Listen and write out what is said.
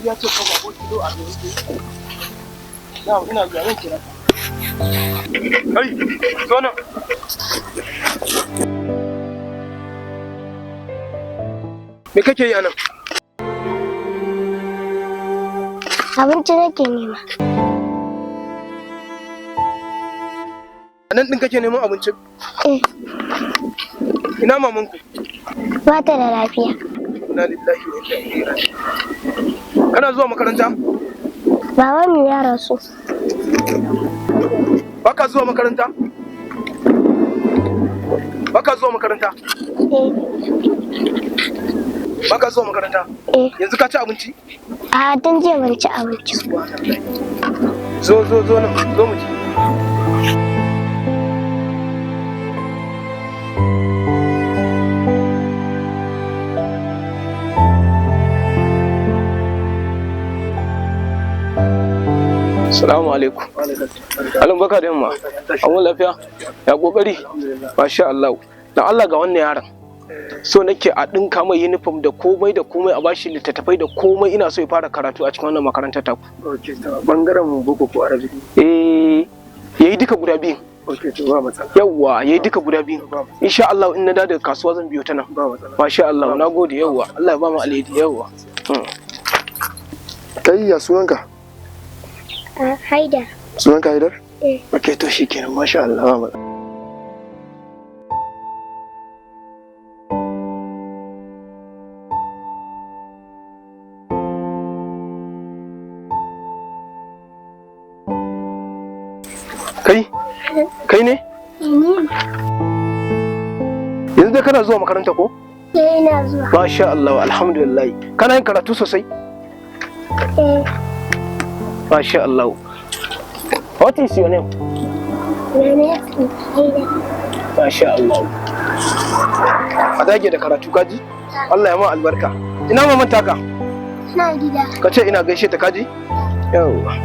Na ji ya ce ko ba ko kilo 40. Na ina zuwa, zan kira ka. Kai, zo nan. Me kake yi anan? Abinci nake nema. A nan ɗin kake neman abinci? Eh. Ina mamanku? Ba ta da lafiya. Inna lillahi wa inna ilaihi raji'un. Kana zuwa makaranta? Babanmu ya rasu. Baka zuwa makaranta? Baka zuwa makaranta? Eh. Baka zuwa makaranta? Eh. Yanzu ka ci abinci? A tun jiya ban ci abinci. Zo, zo, zo nan, zo mu ci. Salamu alaikum. Alin baka da yamma. An lafiya? Ya kokari? Masha Allah. Dan Allah ga wannan yaron. So nake a dinka mai uniform da komai da komai, a bashi littattafai da komai, ina so ya fara karatu a cikin wannan makarantar taku. Ok, to bangaren boko ko arabic? Eh, yayi duka guda biyun. Ok, to ba matsala. Yawwa, yayi duka guda biyun. Insha Allah in na dawo daga kasuwa zan biyo ta nan. Ba matsala. Masha Allah, nagode, yawwa. Allah ya ba mu alheri, yawwa. Kai, ya sunanka? Haidar. Sunanka Haidar? Eh. Ok, to shikenan, masha Allah, ba matsala. Kai? Kai ne? Ni. Yanzu dai kana zuwa makaranta ko? Eh, ina zuwa. Masha Allah, alhamdulillah. Kana yin karatu sosai? Eh. Masha Allah. What is your name? My name is Haidar. Masha Allah. A dage da karatu, kaji? Allah ya ma albarka. Ina maman taka? Ina gida. Ka ce ina gaishe ta, kaji? Yawwa.